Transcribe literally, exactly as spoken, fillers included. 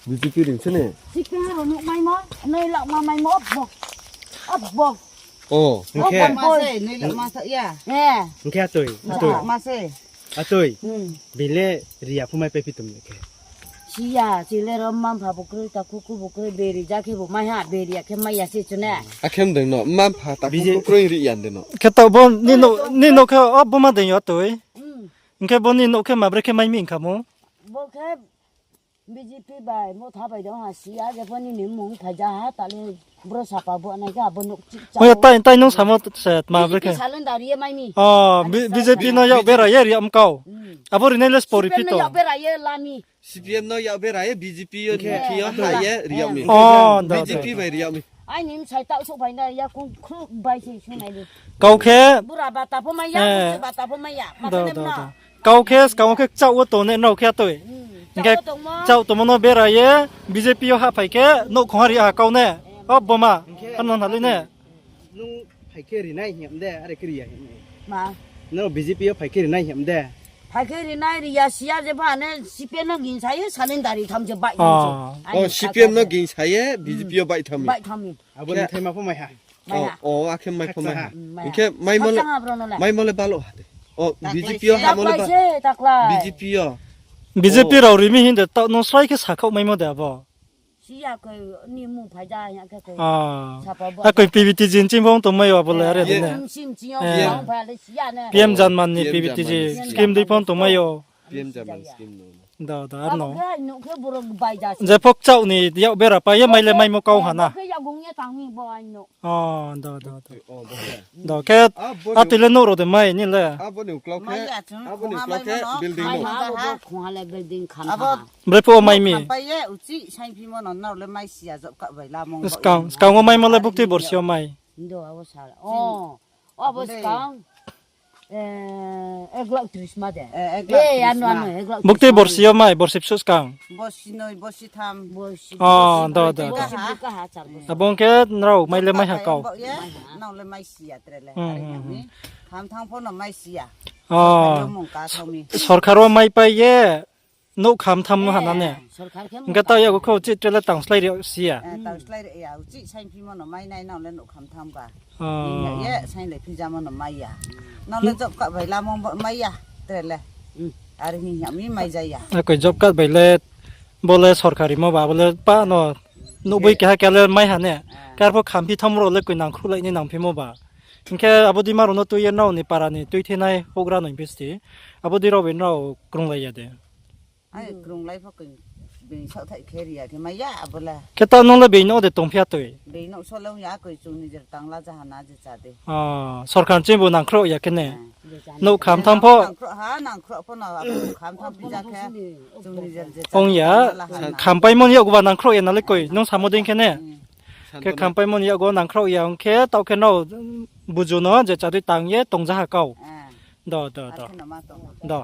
B J P ring se ne. Sikhe ha rao nuh maimo, noi lak ma maimo, abo. Abo. O, hing khe. Abo ma se, noi lak ma sa ya. Eh. Hing khe atoi, atoi. Ma se. Atoi. Hmm. Bile ri ya phu mai pai phi tong ni khe. Siya, chile ro mma mpha bo kroi, takhu khu bo kroi, beri ja khe bo mai ha, beri ya khe mai ya se chu ne. Akhe mdeng no, mma mpha takhu B J P khu kroi ri ya de no. Khe taoh bo ni no, ni no khe abo ma deng yo atoi. Hmm. Hing khe bo ni no khe ma bre khe mai mi hing kha mo. Bo khe B J P bai, Motha bai dong ha, siya, je pho nini mmung phai ja ha, tale bro sapa bo nai khe abo nouh chih chao. Oya, tai, tai nung samo se tma bre khe. B J P salon dari ye mai mi. O, B-, B J P no yak bera ye ri yag kau. Hmm. Abo ri nai le spori phi tong. C P M no yak bera ye la mi. C P M no yak bera ye, B J P yo, eh, thing yo, eh, ha ye, ri yag mi. O, da, B J P da, da. Bai ri yag mi. Aini bsai taoh souh bai na ya, kung khruh bai se sunai di. Kau khe, bura bata pho mai ya, eh, bura bata pho mai ya. Da, da, da. Kau khe, skang wo khe kchaoh wo tong ne nrao khe atoi. Hmm. Hing khe kchaoh wo tongmo. Kchaoh tongmo no bera ye, B J P yo hahphai khe, nouhkhong ha ri ha kau ne. Eh, o boma, hing khe ano nalai ne. Nung phai khe ri nai hing yam de, are khe ri ya hing. Ma. Nrao B J P yo phai khe ri nai hing yam de. Phai khe ri nai ri ya siya je ba ne, C P M no gingsa ye, salon dari tham je bai tham je. O, C P M no gingsa ye, B J P yo bai tham mi. Bai tham mi. Abo ni thaima pho mai ha. Mai ha. O, o, akhe mai pho mai ha. Mm, mai ha. Hing khe maimo le, khakchang ha bro no le. Maimo le balo ha de. O, B J P yo ha mo le ba. Taklai se, taklai. B J P yo. B J P rao ri mi hing de, taoh no srai khe sakhaoh maimo de abo. Siya khe ni mmung phai ja ya khe khe. Ah. Sapa bo. A koi P V T G ni ching phone tongmai yo abo le are de ne. Msi msi yo, eh, phai le siya ne. P M Janman ni P V T G scheme dei phone tongmai yo. P M Janman scheme no. Da, da, abo ano. Khe ai no khe borok bai ja se. Je phok chao ni yak bera pa ye mai le maimo kau ha na. Abo khe yagung ye tang mi bo ai no. O, da, da, da. O, bo khe. Da khe, ah, bo ni atoi le nouh rao de mai ni le. Ah, bo ni uklau khe, mai ya chung, ah, bo ni khongha uklau mai khe mo no, building khongha no. Mai ha, bo bo khongha le building kham ha. Bre phuh wo mai mi. Kham pai ye, uchih saing phimo no, nrao le mai siya job card bai lamung. Skang, skang wo maimo le buktui borsi yo mai. Ndo, abo sal. O, abo skang. Eh, ek lakh tris ma de. Eh, ek lakh tris ma. Eh, ano, ano, ek lakh tris ma. Buktui borsi yo mai, borsi bsuh skang. Borsi noi, borsi tham. Borsi, o, borsi da, da, da. Borsi bri kaha, char borsi. Abo ong khe nrao mai le mai ha kau. Nrao le mai siya tre le. Hmm, hmm, hmm. Kham thang pho no mai siya. O. Sorkar wo mung ka thao mi. Sorkar wo mai pai ye. Nouh kham tham no ha na ne. Eh, sorkar khe hing khe taoh yago khe uchih tre le tang slái ri si ya. Eh, tang slái ri ya, uchih saing phimo no mai nai, nang le nouh kham tham ba. O. Hing ye saing le phi jamo no mai ya. Nang le job card bai lamo bo mai ya, tre le. Hmm. Are hing ya mi mai ja ya. A koi job card bai le, bo le sorkari mo ba, bo le pa no, nouhboi keha keha le mai ha ne. Ah. Kar pho kham phi tham rao le koi nangkhruh lai ni nang phimo ba. Hing khe abo dei ma rao no tui ye nrao ni para ni tuithenai houhgra no hing phi sti. Abo dei rao bai nrao krunglai ya de. Ai, krunglai pho koi, being saohthaih khe ri ya khe mai ya, abo le. Khe ta nung le being no de tongphi ya toi? Being no so le ong ya, koi chung nijer tangla jaha na je cha de. O, sorkar ching bo nangkhruh ya khe ne. Eh. Nouh kham tham pho. Nangkhruh ha, nangkhruh pho no, abo kham tham phi ja khe, chung nijer je cha ong ya, tangla ha na. Khampaimo ni yakgu ba nangkhruh ya na le koi, nung samo dei khe ne. Hmm. Khe khampaimo ni yakgu nangkhruh ya ong khe, taoh khe nrao buju no je cha dei tang ye tong jaha kau. Eh. Do, do, do. Akhe no ma tong. Do.